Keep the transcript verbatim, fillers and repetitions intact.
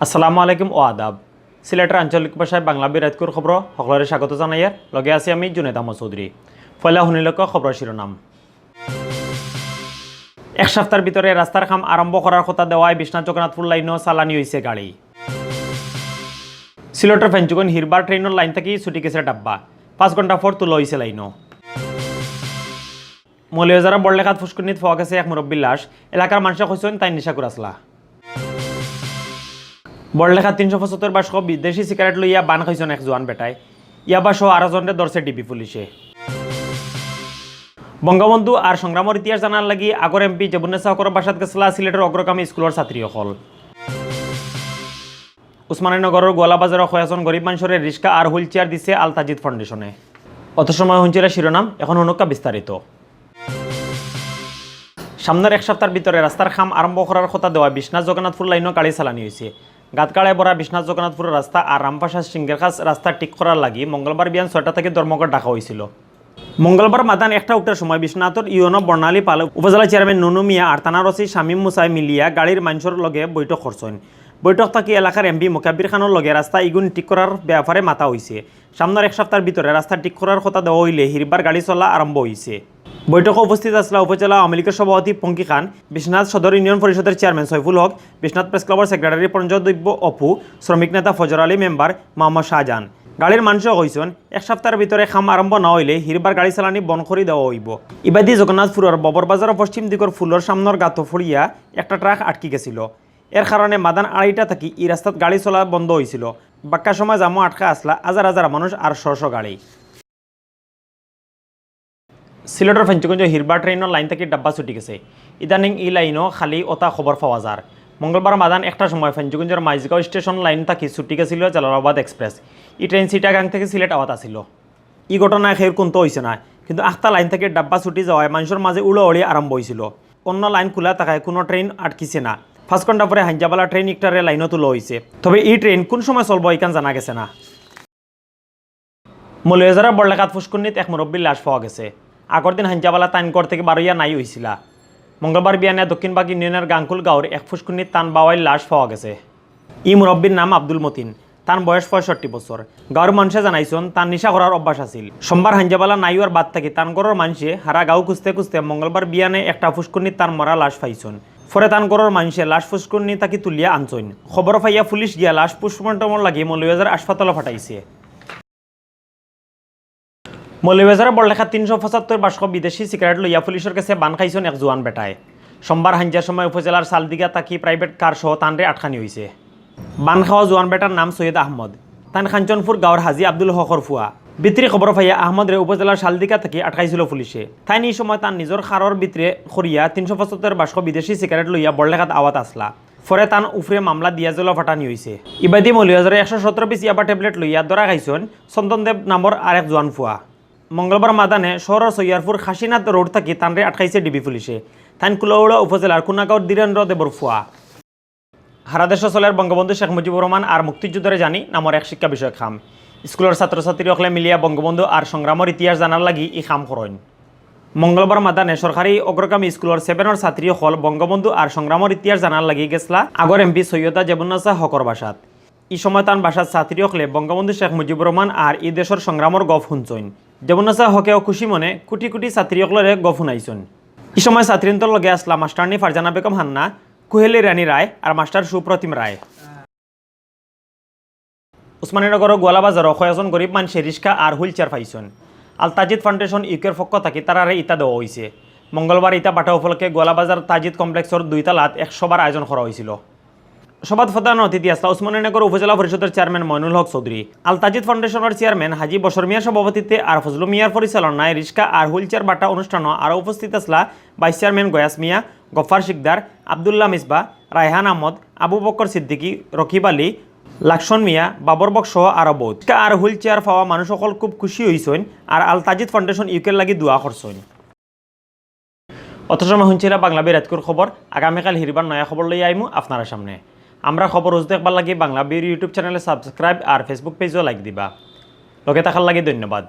আসসালামু আলাইকুম ও আদাব। সিলেটের আঞ্চলিক ভাষায় বাংলা বিরাটকুর খবর হকলরে স্বাগত জানাইয়ার লগে আছি আমি জুনেদ আহমদ চৌধুরী। পয়লা হুনিলক খবর শিরোনাম। এক সপ্তাহর ভিতরে রাস্তার কাম আরম্ভ করার কথা দেওয়ায় বিশ্বনাথ জগন্নাথপুর লাইনও চালানি হইছে গাড়ি। সিলেটর ফেঞ্চুগঞ্জ হিরবার ট্রেনর লাইন থাকি ছুটি গেছে ডাব্বা। পাঁচ ঘন্টা পর তুলা হইছে লাইনও। মৌলভীবাজারর বড়লেখাত ফুসকুন্নিত পাওয়া গেছে এক মুরব্বীর লাশ। এলাকার মানুষে কইছইন তাইন নিশাখুর আছলা। বড়লেখাত তিনশো পঁচাত্তর বাস্ক বিদেশি সিগারেট লইয়া বান খাইছইন এক জোয়ান বেটায়। ইয়াবা সহ আরো জনরে ধরছে ডিবি পুলিশে। বঙ্গবন্ধু আর সংগ্রামর ইতিহাস জানার লাগি আগর এমপি জেবুন্নেসা হকর বাসাত গেছলা সিলেটর অগ্রগামী স্কুলর ছাত্রী অকল। উসমানীনগরর গোয়ালাবাজারো কয়েকজন গরিব মানষরে রিক্সা আর হুইল চেয়ার দিছে আল তাজিদ ফাউন্ডেশনে। অত সময় হুনছিলা শিরোনাম, এখন হুনুক্কা বিস্তারিত। সামনের এক সপ্তাহর ভিতরে রাস্তার কাম আরম্ভ করার কথা দেওয়ায় বিশ্বনাথ জগন্নাথপুর লাইনও গাড়ি চালানি হইছে। গাতগাড়ে ভরা বিশ্বনাথ জগন্নাথপুরর রাস্তা আর রামপাশা সিংহেরখাস রাস্তা ঠিক করার লাগি মঙ্গলবার বিয়ান ছয়টা থাকি ধর্মঘট ডাকা হইছিল। মঙ্গলবার মাদান একটা উক্তার সময় বিশ্বনাথর ইউএনও বর্ণালী পাল, উপজেলা চেয়ারম্যান নুনু মিয়া আর থানার ওসি শামীম মুসায় মিলিয়া গাড়ির মানষর লগে বৈঠক করছইন। বৈঠক থাকি এলাকার এমপি মুকাব্বির খানর লগে রাস্তা ইগুন ঠিক করার ব্যাপারে মাতা হইছে। সামনের এক সপ্তাহর ভিতরে রাস্তা ঠিক করার কথা দেওয়া হইলে হিরবার গাড়ি চলা আরম্ভ হইছে। বৈঠকে উপস্থিত আছলা উপজেলা আওয়ামী লীগর সভাপতি পঙ্কি খান, বিশ্বনাথ সদর ইউনিয়ন পরিষদের চেয়ারম্যান সৈফুল হক, বিশ্বনাথ প্রেস ক্লাবর সেক্রেটারি পঞ্চদৈব্য অপু, শ্রমিক নেতা ফজর আলী মেম্বার, মোহাম্মদ শাহজাহান। গাড়ির মানষে কইছইন, এক সপ্তাহর ভিতরে কাম আরম্ভ না হইলে হিরবার গাড়ি চালানি বন্ধ করি দেওয়া হইব। ইবাদি জগন্নাথপুরর ববরবাজারর পশ্চিম দিকর ফুলর সামনর গাতো পড়িয়া একটা ট্রাক আটকি গেছিল। এর কারণে মাদান আড়াইটা থাকি ই রাস্তাত গাড়ি চলা বন্ধ হইছিল। বাক্কা সময় জামও আটকা আছলা হাজার হাজার মানুষ আর শ শ গাড়ি। সিলেটর ফেঞ্চুগঞ্জ হিরবা ট্রেনর লাইন থাকি ডাব্বা ছুটি গেছে। ইদানিং ই লাইনও খালি অতা খবর পাওয়া যার। মঙ্গলবার মাদান একটার সময় ফেঞ্চুগঞ্জর মাইজগাঁও স্টেশন লাইন থাকি ছুটি গেছিল জালালাবাদ এক্সপ্রেস। ই ট্রেন চিটাগাং থাকি সিলেট আওয়াত আছিল। ই ঘটনায় কেউর কুন্তা হইছে না, কিন্তু আখতা লাইন থাকি ডাব্বা ছুটি যাওয়ায় মানষর মাঝে উড়াউড়ি আরম্ভ হইছিল। অন্য লাইন খোলা থাকায় কোনো ট্রেন আটকিছে না। পাঁচ ঘন্টা পরে হাঞ্জাবালা ট্রেন ইকটারে লাইনও তুলা হইছে। তবে ই ট্রেন কোন সময় চলবো ইখান জানা গেছে না। মৌলভীবাজারর বড়লেখাত ফুসকুন্নিত এক মুরব্বীর লাশ পাওয়া গেছে। আগর দিন হাঞ্জাবালা তাইন ঘর থাকি বারইয়া নাই হইছিলা। মঙ্গলবার বিয়ানে দক্ষিণবাগ ইউনিয়নর গাঙ্কুল গাঁওর এক ফুসকুন্নিত তান বাওয়াইর লাশ পাওয়া গেছে। ই মুরব্বীর নাম আব্দুল মতিন। তান বয়স পঁয়ষট্টি বছর। গাঁওর মানষে জানাইছইন, তান নিশা করার অভ্যাস আছিল। সোমবার হাঞ্জাবালা নাই হওয়ার বাদ থাকি তান ঘরর মানষে হারা গাঁও খুঁজতে খুঁজতে মঙ্গলবার বিয়ানে একটা ফুসকুন্নিত তান মরা লাশ পাইছইন। পরে তান ঘরর মানষে লাশ ফুসকুন্নি থাকি তুলিয়া আনছইন। খবর পাইয়া পুলিশ গিয়া লাশ পোস্টমর্টমর লাগি মৌলভীবাজার হাসপাতালো পাঠাইছে। মৌলভীবাজারর বড়লেখা তিনশো পঁচাত্তর বাস্ক বিদেশি সিগারেট লইয়া পুলিশর গেছে বান খাইছইন এক জোয়ান বেটায়। সোমবার হাঞ্জার সময় উপজেলার সালদিঘা থাকি প্রাইভেট কার সহ তানরে আটকানি হইছে। বান খাওয়া জোয়ান বেটার নাম সৈয়দ আহমদ। তাইন কাঞ্চনপুর গাঁওর হাজি আব্দুল হকর ফুয়া। ভিতরি খবর পাইয়া আহমদরে উপজেলার সালদিঘা থাকি আটকাইছিল পুলিশে। তাইন ই সময় তান নিজর কারর ভিতরে করিয়া তিনশো পঁচাত্তর বাস্ক বিদেশি সিগারেট লইয়া বড়লেখাত আওয়াত আছলা। পরে তান উপরে মামলা দিয়া জেলো পাঠানি হইছে। ইবাদি মৌলভীবাজারর একশো সতেরো পিস ইয়াবা ট্যাবলেট লইয়া ধরা খাইছইন চন্দন দেব নামর আরেক জোয়ান ফুয়া। মঙ্গলবার মাদানে শহরর সৈয়ারপুর কাশীনাথ রোড থাকি তানরে আটকাইছে ডিবি পুলিশে। তাইন কুলাউড়া উপজেলার কুনাগাঁওর ধীরেন্দ্র দেবর ফুয়া। হারা দেশো চলের বঙ্গবন্ধু শেখ মুজিবুর রহমান আর মুক্তিযুদ্ধরে জানি নামর এক শিক্ষা বিষয়ক কাম। স্কুলর ছাত্রছাত্রী অকলে মিলিয়া বঙ্গবন্ধু আর সংগ্রামর ইতিহাস জানার লাগি ই কাম করইন। মঙ্গলবার মাদানে সরকারি অগ্রগামী স্কুলর সেভেনর ছাত্রী অকল বঙ্গবন্ধু আর সংগ্রামর ইতিহাস জানার লাগি গেছলা আগর এমপি সৈয়দা জেবুন্নেসা হকর বাসাত। ই সময় তান বাসাত ছাত্রী অকলে বঙ্গবন্ধু শেখ মুজিবুর রহমান আর ই দেশর সংগ্রামর গফ হুনছইন। জেবুন্নেসা হকেও খুশি মনে কোটি কোটি ছাত্রী অকলরে গফ হুনাইছইন। ই সময় ছাত্রীন্তর লগে আছলা মাস্টারনি ফারজানা বেগম হান্না, কুহেলি রানী রায় আর মাস্টার সুপ্রতিম রায়। উসমানীনগরর গোয়ালাবাজারো কয়েকজন গরিব মানষে রিক্সা আর হুইল চেয়ার পাইছইন। আল তাজিদ ফাউন্ডেশন ইউকের পক্ষ থাকি তারারে ইতা দেওয়া হইছে। মঙ্গলবার ইতা বাটা উপলক্ষে গোয়ালাবাজার তাজিদ কমপ্লেক্সর দুই তালাত এক সভার আয়োজন করা হইছিল। সভাত প্রধান অতিথি আছলা উসমানীনগর উপজেলা পরিষদর চেয়ারম্যান মইনুল হক চৌধুরী। আল তাজিদ ফাউন্ডেশনর চেয়ারম্যান হাজি বশর মিয়ার সভাপতিত্বে আর ফজলু মিয়ার পরিচালনায় রিক্সা আর হুইল চেয়ার বাটা অনুষ্ঠানো আরও উপস্থিত আছলা ভাইস চেয়ারম্যান গয়াস মিয়া, গফফার শিকদার, আব্দুল্লাহ মিসবা, রায়হান আহমদ, আবু বকর সিদ্দিকী, রকিব আলী, লাকসন মিয়া, বাবর বক্স সহ আরও বহুত। রিক্সা আর হুইল চেয়ার পাওয়া মানুষ অকল খুব খুশি হইছইন আর আল তাজিদ ফাউন্ডেশন ইউকের লাগি দোয়া করছইন। অত সময় হুনছিলা বাংলা বিরাটকুর খবর। আগামীকাল হিরবার নয়া খবর লইয়া আইমু আপনারার সামনে। আমরার খবর রোজ দেখবার লাগি বাংলা বির YouTube চ্যানেলে সাবস্ক্রাইব আর Facebook পেজও লাইক দিবা। লগে থাকার লাগি ধন্যবাদ।